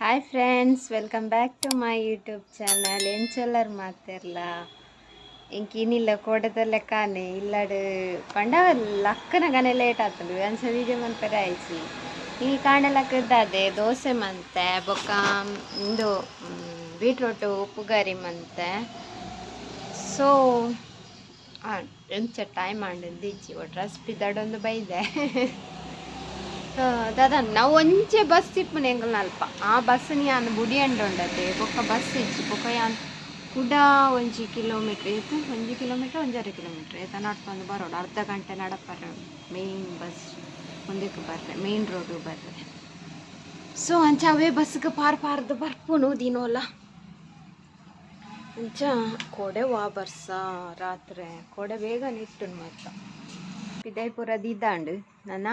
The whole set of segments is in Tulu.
Hi friends, welcome back to my YouTube channel. ಎಂಚೊಲ್ಲರ್ ಮಾತೆರ್ಲ? ಎಂಕ್ ಇನಿಲ್ಲ ಕೋಡೆದ ಲೆಕ್ಕಾನೆ ಇಲ್ಲಡ್ ಪಂಡ ಲಕ್ಕನಗನೆ ಲೇಟ್ ಆತುಂಡು. ಅಂಚ ವೀಡಿಯೋ ಮನ್ಪೆರೆ ಆಯ್ಜಿ. ಈ ಕಾಂಡೆ ಲಕ್ಕದಾದೆ ದೋಸೆ ಮಂತೆ, ಬೊಕ್ಕ ಇಂದು ಬೀಟ್ರೋಟ್ ಉಪ್ಪುಗರಿ ಮಂತೆ. ಸೊ ಎಂಚ ಟೈಮ್ ಆಂಡ್ ಇಜ್ಜಿ, ಒಟ್ಟು ರೆಸಿಪಿ ದಡೊಂದು ಬೈದೆ. ದಾದ ನಾವು ಒಂಜೆ ಬಸ್ ಇಪ್ಪುನ ಎಂಕಲ್ನ ಅಲ್ಪ. ಆ ಬಸ್ ಯಾನ್ ಬುಡಿಯಂಡ ಉಂಡತೆ, ಬೊಕ್ಕ ಬಸ್ ಇಜ್ಜಿ. ಬೊಕ್ಕ ಯಾನ್ ಕುಡ 1 ಕಿಲೋಮೀಟ್ರ್ ಏತ್, 1 ಕಿಲೋಮೀಟ್ರ್ 1.5 ಕಿಲೋಮೀಟ್ರ್ ಏತ ನಡ್ತೊಂದು ಬರೋಡು. ಅರ್ಧ ಗಂಟೆ ನಡಪರೆ ಮೇಯ್ನ್ ಬಸ್ ಒಂದಕ್ಕೆ ಬರ್ರೆ, ಮೇನ್ ರೋಡ್ ಬರ್ರೆ. ಸೊ ಅಂಚ ಅವೇ ಬಸ್ಗೆ ಪಾರ್ ಪಾರ್ದು ಬರ್ಪುನು ದಿನೋಲ. ಅಂಚ ಕೋಡೆ ವಾ ಬರ್ಸ ರಾತ್ರೆ ಕೋಡೆ ಬೇಗ ನಿಟ್ಟುನು ಮಾತ್ರ. ಪಿದಾಯಿ ಪೂರ ದೀದಾಂಡ್. ನನ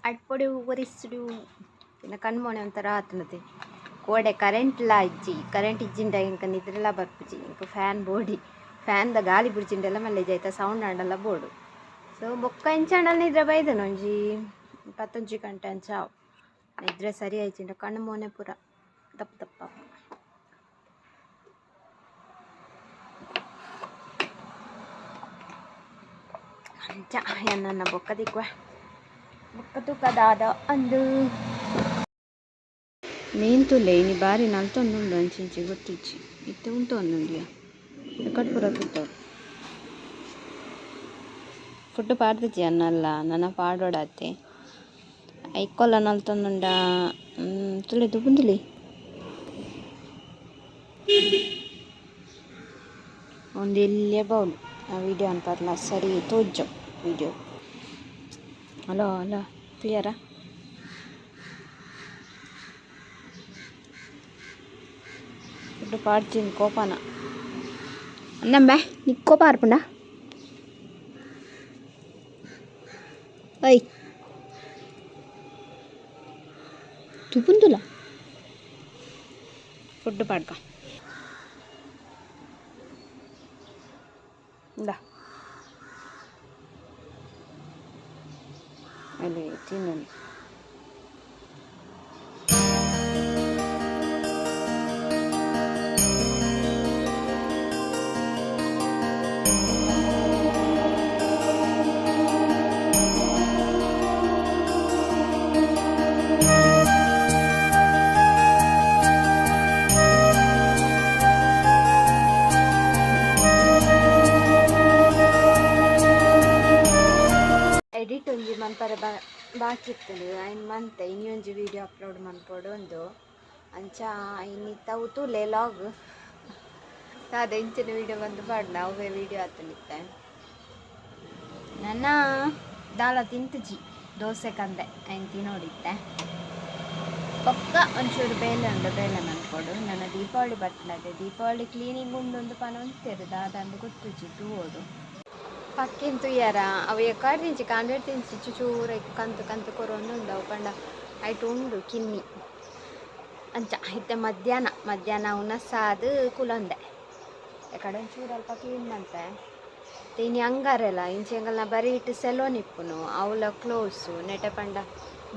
ಅಡ್ಪೊಡು ಒರಿಸುಡು. ಇನ್ನ ಕಣ್ಮೋಣೆ ಒಂಥರ ಆತನತೆ. ಕೋಡೆ ಕರೆಂಟ್ಲ ಇಜ್ಜಿ. ಕರೆಂಟ್ ಇಜ್ಜಿಂಡ ಎಂಕ ನಿದ್ರೆಲ ಬರ್ಪುಜಿ. ಎಂಕ್ ಫ್ಯಾನ್ ಬೋಡಿ. ಫ್ಯಾನ್ದ ಗಾಳಿ ಬುಡ್ಜಿಂಡೆಲ್ಲ ಮಲ್ಲೆಜಿ, ಐತ ಸೌಂಡ್ ಆಂಡಲ ಬೋಡು. ಸೊ ಬೊಕ್ಕ ಎಂಚಾಂಡಲ ನಿದ್ರೆ ಬೈದನ. ಒಂಜಿ 11 ಗಂಟೆ ಅಂಚ ಆವು. ನಿದ್ರೆ ಸರಿ ಆಯ್ಚಿಂಡ ಕಣ್ಣು ಮೋನೆ ಪೂರ ದಪ್ಪ ದಪ್ಪ. ಅಂಚ ಎನ್ನ ಬೊಕ್ಕ ತಿಕ್ವ, ಬೊಕ್ಕ ತೂಕ ದಾದ ಅಂದು. ಮೀನ್ ತುಲೆ ಇನಿ ಬಾರಿ ನಲ್ತೊಂದುಂಡು. ಅಂಚಿಂಚಿ ಗೊತ್ತಿಜ್ಜಿ. ಇತ್ತೆ ಉಂತೊಂದುಂಡಿಯ ಎಕಡ್ ಪೂರ ತೂತವು. ಫುಡ್ ಪಾಡ್ದಿಜ್ಜಿ ಅನ್ನಲ್ಲ, ನನ ಪಾಡೋಡಾತೆ. ಐಕೊಲ್ಲ ನಲ್ತೊಂದುಂಡ ತುಲೆ ದುಬುಂದುಲಿ. ಒಂದು ಎಲ್ಯ ಬೌಲ್. ಆ ವಿಡಿಯೋ ಅನ್ಪರ್ಲ ಸರಿ ತೋಜು ವಿಡಿಯೋ. ಹಲೋ ಹಲೋ, ಕ್ಲಿಯರಾ? ಫುಡ್ ಪಾಡ್ತೀನಿ ಕೋಪನ ಅಂದಂಬೆ. ನಿಕ್ ಕೋಪ ಆರ್ಪುಂಡ? ಓಯ್, ತುಪುಂದುಲ. ಫುಡ್ ಪಾಡ್ಕ. ಇಂದಾ, ಅಲ್ಲಿ ತಿನ್ನಲಿ. ಎಡಿಟ್ ಒಂಜಿ ಮನ್ಪರೆ ಬಾಕಿ ಇತ್ತುಂಡು, ಐನ್ ಮಂತೆ. ಇನಿ ಒಂಜಿ ವೀಡಿಯೋ ಅಪ್ಲೋಡ್ ಮನ್ಪೊಡು ಒಂದು. ಅಂಚ ಇನಿ ತವು ತೂಲೆ ಲಾಗ್ ದಾದ ಇಂಚಿನ ವೀಡಿಯೋ ಬಂದು ಪಾಡ್ನ. ಅವೇ ವೀಡಿಯೋ ಆತನಿತ್ತೆ. ನನ್ನ ದಾಲ ತಿಂತುಜಿ, ದೋಸೆ ಕಂದೆ ಐನ್ ತಿನೋಡಿತ್ತೆ. ಪಕ್ಕ ಒಂಚೂರು ಬೇಲೆ ಉಂಡು, ಬೇಲೆ ಮನ್ಪೊಡು. ನನ್ನ ದೀಪಾವಳಿ ಬರ್ತದೆ, ದೀಪಾವಳಿ ಕ್ಲೀನಿಂಗ್ ಉಂಡು ಒಂದು ಪನೊಂತೆರು. ದಾದ ಅಂದು ಗೊತ್ತುಜಿ, ತೂವೊಡು. ಪಕ್ಕಿನ್ ತೂಯರ? ಅವು ಎಕಾಡ್ ತಿಂಚಿ ಕಾಂಡೆಡ್ ತಿಂಚಿ ಚುಚೂರ ಕಂತು ಕಂತು ಕೊರೊಂದು ಉಂಡು. ಅವು ಪಂಡ ಐಟ್ ಉಂಡು ಕಿನ್ನಿ. ಅಂಚ ಇತ್ತೆ ಮಧ್ಯಾಹ್ನ ಮಧ್ಯಾಹ್ನ ಉನಸಾದ್ ಕುಲೊಂದೆ. ಎಕಡೆ ಒಂಚೂರು ಅಲ್ಪ ಕ್ಲೀನ್ ಮಂತೆ. ಇನಿ ಅಂಗಾರೆಲ್ಲ ಇಂಚಿ ಎಂಕಲ್ನ ಬರೀಟ್ ಸೆಲೋನ್ ಇಪ್ಪುನು, ಅವ್ಲ ಕ್ಲೋಸು. ನೆಟೆ ಪಂಡ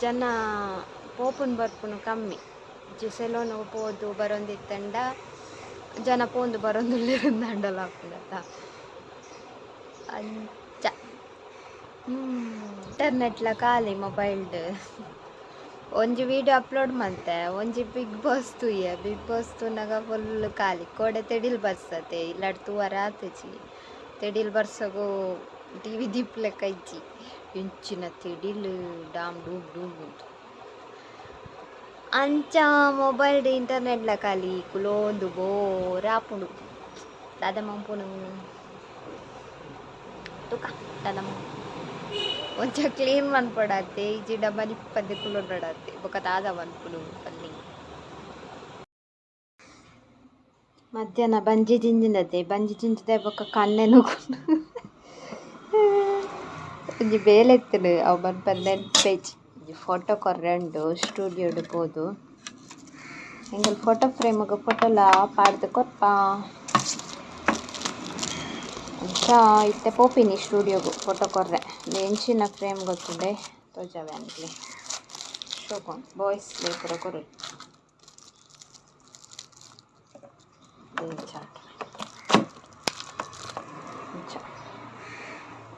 ಜನ ಪೋಪುನ್ ಬರ್ಪುನು ಕಮ್ಮಿ. ಇಜ್ಜಿ ಸೆಲೋನ್ ಪೋದು ಬರೊಂದಿತ್ತಂಡ ಜನ ಪೋಂದು ಬರೊಂದುಲ್ಲೆರ್ ಆಪುಂಡತ್ತ. ಅಂಚ ಇಂಟರ್ನೆಟ್ಲ ಖಾಲಿ ಮೊಬೈಲ್ಡ್. ಒಂಜಿ ವೀಡಿಯೋ ಅಪ್ಲೋಡ್ ಮಂತೆ, ಒಂಜಿ ಬಿಗ್ ಬಾಸ್ ತೂಯೆ. ಬಿಗ್ ಬಾಸ್ ತೂನಗ ಫುಲ್ ಖಾಲಿ. ಕೋಡೆ ತೆಡಿಲ್ ಬರ್ಸತೆ, ಇಲ್ಲಡ್ ತೂವರ ಆತುಜಿ. ತೆಡಿಲ್ ಬರ್ಸಗು ಟಿವಿ ದೀಪುಲೆಕ ಇಜ್ಜಿ, ಎಂಚಿನ ತೆಡಿಲ್, ಡಾಮ್ ಡೂಮ್ ಡೂಮ್ ಉಂಟು. ಅಂಚ ಮೊಬೈಲ್ಡ್ ಇಂಟರ್ನೆಟ್ಲ ಖಾಲಿ ಕುಲೋಂದು ಬೋರ್ ಆಪುಂಡು. ದಾದ ಮನ್ಪುನು ತೂಕ ದಾದ. ಒಂಚ ಕ್ಲೀನ್ ಮನ್ಪೊಡಾತೆ, ಇಜ್ಜಿಡ ಮನಿಪಂದೆ ಕುಲೊಡಾತೆ. ಬೊಕ ದಾದ ಮನ್ಪುನು ಪನ್ನಿ. ಮಧ್ಯಾಹ್ನ ಬಂಜಿ ಜಿಂಜಿನತೆ. ಬಂಜಿ ಜಿಂಜಿದೆ ಬೊಕ ಕಣ್ಣೆ ನೂಕುಂಡು. ಒಂಜಿ ಬೇಲೆ ಇತ್ತುಂಡು, ಅವು ಮನ್ಪರೆ ನೆನ್ಪೇಜಿ. ಒಂಜಿ ಫೋಟೋ ಕೊರ್ರೆ ಉಂಡು ಸ್ಟುಡಿಯೋಡ್ ಪೋದು. ಎಂಕುಲು ಫೋಟೋ ಫ್ರೇಮ್ಗ್ ಫೋಟೋಲ ಪಾಡ್ದ್ ಕೊರ್ಪ. ಅಂಚ ಇತ್ತೆ ಪೋಪಿನಿ ಸ್ಟುಡಿಯೋಗು ಫೋಟೋ ಕೊರ್ರೆ. ಎಂಚಿನ ಫ್ರೇಮ್ ಗೊತ್ತುಂಡೆ, ತೋಜಾವೆ ಅಂಕ್ಲೆ. ಶೋಕುಂಡು ಬಾಯ್ಸ್ ಪೂರ ಕೊರೊಲಿ. ಇಂಚ ಇಂಚ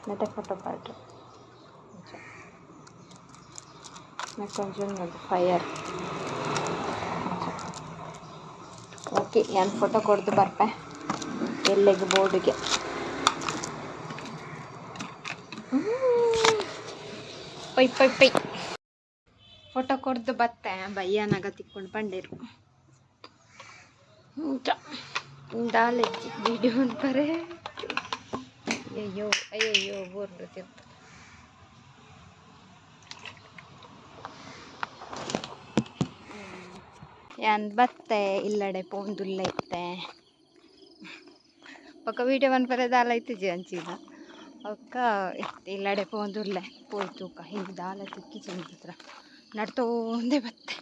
ನೆಟೆ ಫೋಟೋ ಪಾಡ್ರೆ ಇಂಚ ನೆಕ್ಕೊಂಜಿ ಉಂದು ಫೈರ್ ಇಂಚ. ಓಕೆ, ಯಾನ್ ಫೋಟೋ ಕೊರ್ದು ಬರ್ಪೆ ಎಲ್ಲೆಗ್ ಬೋರ್ಡುಗೆ. ಪೊಯ್ ಪೊಯ್ ಪೊಯ್. ಫೋಟೋ ಕೊರ್ದು ಬತ್ತೆ. ಬಯ್ಯನಾಗ ತಿಕ್ಕೊಂಡು ಪಂಡೇರು. ಇಂಚ ದಾಲೆಜ್ಜಿ ವಿಡಿಯೋ ಅನ್ಪರೆ. ಅಯ್ಯಯ್ಯೋ ಅಯ್ಯಯ್ಯೋ, ಬೋರ್ಡು ತಿರ್ತು. ಯಾನ್ ಬತ್ತೆ ಇಲ್ಲಡೆ ಪೋಂದುಲ್ಲ ಇತ್ತೆ. ಬೊಕ ವೀಡಿಯೋ ಮನ್ಪರೆ ದಾಲ ಇತ್ತಿಜಿ ಅಂಚಿನ. ಬೊಕ್ಕ ಇಲ್ಲಡೆ ಪೋಂದುಲ್ಲೆ, ಪೋಯಿ ತೂಕ ಹಿಂಗೆ ದಾಲ ತಿಕ್ಕಿಜಿ ಹತ್ರ. ನಡ್ತೋಂದೇ ಬತ್ತೆ.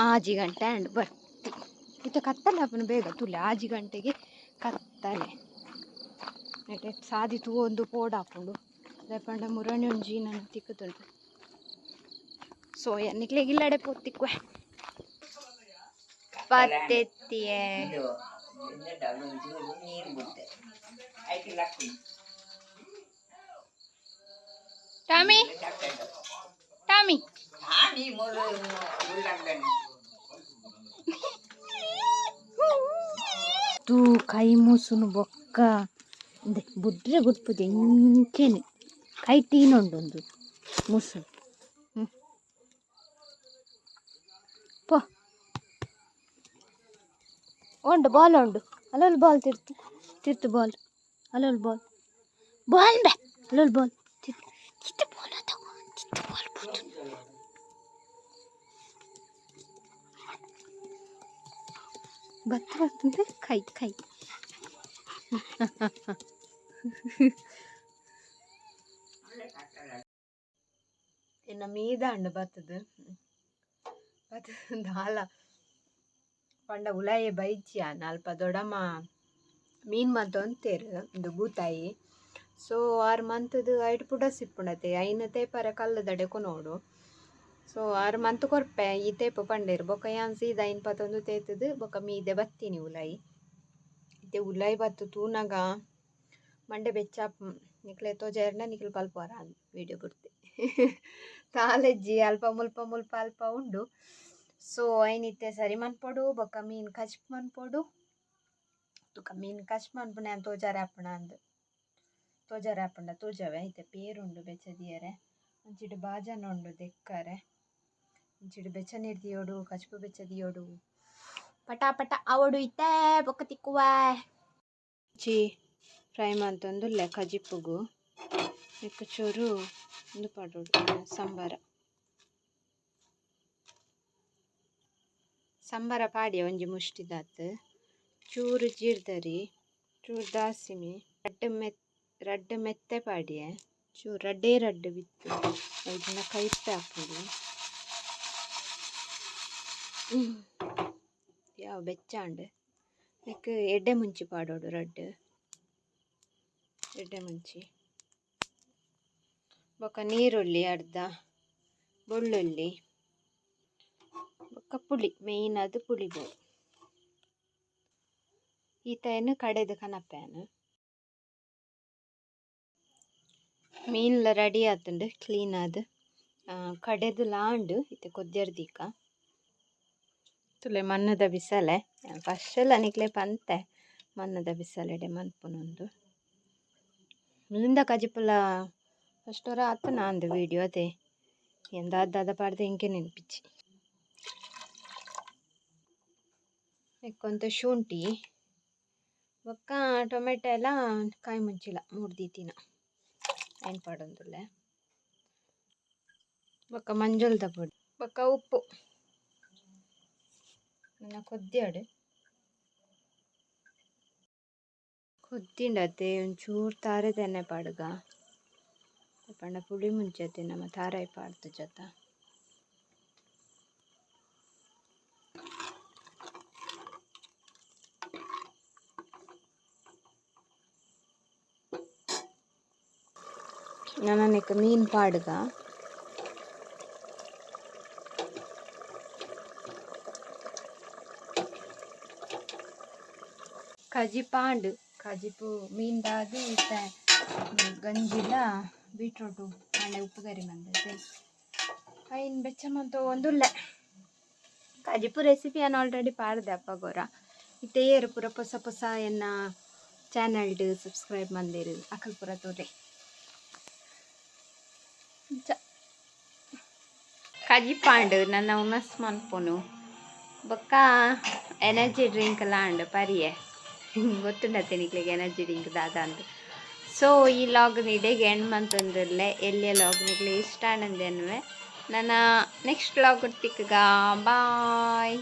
6 ಗಂಟೆ ಆಂಡ್ ಬರ್ತಿ. ಇತ್ತೆ ಕತ್ತಲೆ ಆಪುಂಡು ಬೇಗ. ತೂಲೆ, 6 ಗಂಟೆಗೆ ಕತ್ತಲೆ. ನೆಟೆ ಸಾದಿ ತೂವೊಂದು ಪೋಡಾಪುಂಡು. ದಾಯೆ ಪಂಡ ಮುರಣಿ ಒಂಜಿ ನನ ತಿಕ್ಕುದುಂಡು. ಸೊ ನಿಕ್ಲೆಗ್ ಇಲ್ಲಡೆ ಪೋದು ತಿಕ್ಕುವೆ. ಪತ್ತೆತ್ತಿಯೇ. ಇದು ನೀರು ಬಿಟ್ಟೆ ಐಕೆ ಲಕ್ಕಿ. Tommy, Tommy. ಹಾನಿ ಮೂರು ಉಳ್ಳಾಗಡ್ಡೆ. ತೂ ಕೈ ಮೂಸುನು ಬೊಕ್ಕ ಇಂದೆ ಬುಡ್ರೆ ಗುಡ್ಪುಜೆ. ಇಂಚೆನೆ ಕೈ ಟೀನುಂಡು ಮುಸು. ಪೋ, ಉಂಡು ಬಾಲ್ ಉಂಡು. ಅಲ್ಲೊಂದು ಬಾಲ್ ತಿರ್ತು ತಿರ್ತು ಬಾಲ್. ಅಲ್ಲೊಂದು ಬಾಲ್, ಬಾಲ್ ಬೇ. ಅಲ್ಲೊಂದು ಬಾಲ್ ತಿರ್ತು, ಬಾಲ್ ಅದು ತಿರ್ತು ಬಾಲ್ ಪೋತು. ಬತ್ತ ಬರ್ತಂದ್ರೆ ಕೈ ಕೈ. ಇನ್ನು ಮೀದಾಂಡ್ ಬತ್ತದು ಬತ್ತದು ದಾಲ ಪಂಡ ಉಲಾಯೆ ಬೈಜ್ಯ. ಅಲ್ಪ ದೊಡಮ್ಮ ಮೀನ್ ಮಂತೊಂತೇರು ಉಂದು ಬೂತಾಯಿ. ಸೊ ಆರ್ ಮಂತುದು ಐಟ್ ಪುಡಸ್ ಇಪ್ಪುಂಡತೆ, ಐನ್ ತೇಪರೆ ಕಲ್ಲುದಡೆ ಕೊನೊಡು. ಸೊ ಆರ್ ಮಂತ್ ಕೊರ್ಪೆ ಈ ತೇಪು ಪಂಡೇರು. ಬೊಕ ಯಾನ್ ಸೀದಾ ಐನ್ ಪತೊಂದು ತೇತುದು ಬೊಕ ಮೀದೆ ಬತ್ತೀನಿ ಉಲಾಯಿ. ಇತ್ತೆ ಉಲಾಯಿ ಬತ್ತು ತೂನಗ ಮಂಡೆ ಬೆಚ್ಚ. ನಿಕ್ಲೆ ತೋಜಾಯರ್ನ ನಿಕ್ಲು ಪಲ್ಪುವರ ವೀಡಿಯೋ ಬುಡ್ತೆ. ತಾಲೆಜ್ಜಿ, ಅಲ್ಪ ಮುಲ್ಪ ಮುಲ್ಪ ಅಲ್ಪ ಉಂಡು. ಸೊ ಐನ್ ಇತ್ತೆ ಸರಿ ಮನ್ಪೊಡು. ಬೊಕ ಮೀನ್ ಕಜ್ಪು ಮನ್ಪೊಡು. ತುಕ ಮೀನ್ ಕಜ್ಪು ಮನ್ಪುನೆ ಯಾನ್ ತೋಜಾರೆ ಆಪುಣ ಅಂದ್ ತೋಜಾರೆ ಆಪುಂಡ ತೋಜಾವೆ. ಇತ್ತೆ ಪೇರುಂಡು ಬೆಚ್ಚ ದೀಯರೆ. ಒಂಚಿಡ್ ಬಾಜನ ಉಂಡು ದೆಕ್ಕರೆ. ಇಂಚಿಡ್ ಬೆಚ್ಚ ನೀರು ದಿಯೋಡು, ಕಜ್ಪು ಬೆಚ್ಚ ದಿಯೋಡು. ಪಟ ಪಟ ಅವಡು ಇತ್ತೆ, ಬೊಕ್ಕ ತಿಕ್ಕುವ. ಚಿ ಫ್ರೈ ಮಂತೊಂದುಲ್ಲೆ ಕಜಿಪುಗು. ನೆಕ್ಕ್ ಚೂರು ಉಂದು ಪಾಡೊಡು, ಸಂಬರ. ಸಂಬರ ಪಾಡ್ಯ ಒಂಜಿ ಮುಷ್ಟಿದಾತ್. ಚೂರು ಜೀರ್ದರಿ, ಚೂರು ದಾಸಿಮಿ, ರಡ್ಡ್ ಮೆತ್ ರಡ್ಡ್ ಮೆತ್ತೆ ಪಾಡ್ಯೆ. ಚೂರು ರಡ್ಡೇ ರಡ್ಡ್ ಬಿತ್ತು ಐದಿನ ಕೈಪೆ ಆಪುಂಡು. ಯಾವ ಬೆಚ್ಚಾಂಡ್. ನೆಕ್ಕ್ ಎಡ್ಡೆ ಮುಂಚಿ ಪಾಡೊಡು, ರಡ್ಡ್ ಎಡ್ಡೆ ಮುಂಚಿ. ಬೊಕ ನೀರುಳ್ಳಿ ಅರ್ಧ, ಬೊಳ್ಳುಳ್ಳಿ, ಬೊಕ್ಕ ಪುಳಿ. ಮೇಯ್ನ್ ಆದ್ ಪುಳಿ ಬೋಡು. ಈತೈನ್ ಕಡೆದ್ ಕನಪೆ. ಮೀನ್ಲ ರೆಡಿ ಆತುಂಡು ಕ್ಲೀನ್ ಆದ್. ಕಡೆದುಲ ಆಂಡ್. ಇತ್ತೆ ಕೊದ್ಯರ್ ದೀಕ. ತೂಲೆ, ಮಣ್ಣುದ ಬಿಸಲೆ. ಫಸ್ಟ್ ಲ ನಿಕ್ಲೆ ಪಂತೆ ಮಣ್ಣುದ ಬಿಸಲೆಡೆ ಮನ್ಪುನುಂದು. ಮೀನ್ದ ಕಜಿಪುಲ ಫಸ್ಟ್ ಒರ ಆತುಂಡ ಅಂದ್ ವೀಡಿಯೋ ಅತೆ. ಎಂದಾದ್ ದಾದ ಪಾಡ್ದ್ ಎಂಕೆ ನೆನ್ಪಿಜ್ಜಿ. ನೆಕ್ಕೊಂತೆ ಶುಂಠಿ ಬೊಕ್ಕ ಟೊಮೆಟೊ ಎಲ್ಲ ಕಾಯಿ ಮುಂಚಿಲ ಮೂರು ದೀತಿನ ಐನ್ ಪಾಡೊಂದುಲ್ಲೆ. ಬೊಕ್ಕ ಮಂಜೊಲ್ದ ಪೊಡಿ, ಬೊಕ್ಕ ಉಪ್ಪು. ನನ ಕೊದ್ಯಾಡ್. ಕೊದ್ದಿಂಡತೆ ಒಂಚೂರು ತಾರೆದ ಎಣ್ಣೆ ಪಾಡುಗ. ಪಂಡ ಪುಳಿ ಮುಂಚಿ ನಮ ತಾರಾಯಿ ಪಾಡ್ದುಜತ. ನನ ನೆಕ್ಕ್ ಮೀನ್ ಪಾಡುಗ. ಕಜಿಪಾಂಡ್ ಕಜಿಪು ಮೀನ್ದಾದ್ ಇತ್ತೆ ಗಂಜಿಲ ಬೀಟ್ರೋಟು ಆಂಡೆ ಉಪ್ಪು ಕರಿ ಮಂದತೆ. ಐನ್ ಬೆಚ್ಚ ಮಂತ ಒಂದುಲ್ಲೆ. ಕಜಿಪು ರೆಸಿಪಿ ಅನ್ನು ಆಲ್ರೆಡಿ ಪಾಡ್ದೆ ಅಪ್ಪಗೋರ. ಇತ್ತೆ ಏರು ಪೂರ ಪೊಸ ಪೊಸ ಎನ್ನ ಚಾನಲ್ಡ್ ಸಬ್ಸ್ಕ್ರೈಬ್ ಮಂದಿರು, ಅಕಲ್ ಪೂರ ತೂಲೆ. ಇಂಚ ಕಜಿಪಾಂಡ್, ನನ್ನ ಉನಸ್ ಮನ್ಪುನು. ಬೊಕ್ಕ ಎನರ್ಜಿ ಡ್ರಿಂಕ್ ಎಲ್ಲ ಆಂಡ್ ಪರಿಯೆ. ಗೊತ್ತುಂಡತ್ತೆ ನಿಕ್ಲೆಗ್ ಎನರ್ಜಿ ಡ್ರಿಂಕ್ ದಾದ ಅಂದ್. ಸೊ ಈ ಲಾಗ್ ಇಡೆಗೆ ಎಂಡ್ ಮಂತೊಂದುಲ್ಲೆ. ಎಲ್ಯ ಲಾಗ್ ನಿಕ್ಲೆ ಇಷ್ಟ ಆಂಡಂದೆನ್ವೆ. ನನ್ನ ನೆಕ್ಸ್ಟ್ ಲಾಗ್ ತಿಕ್ಕಗ, ಬಾಯ್.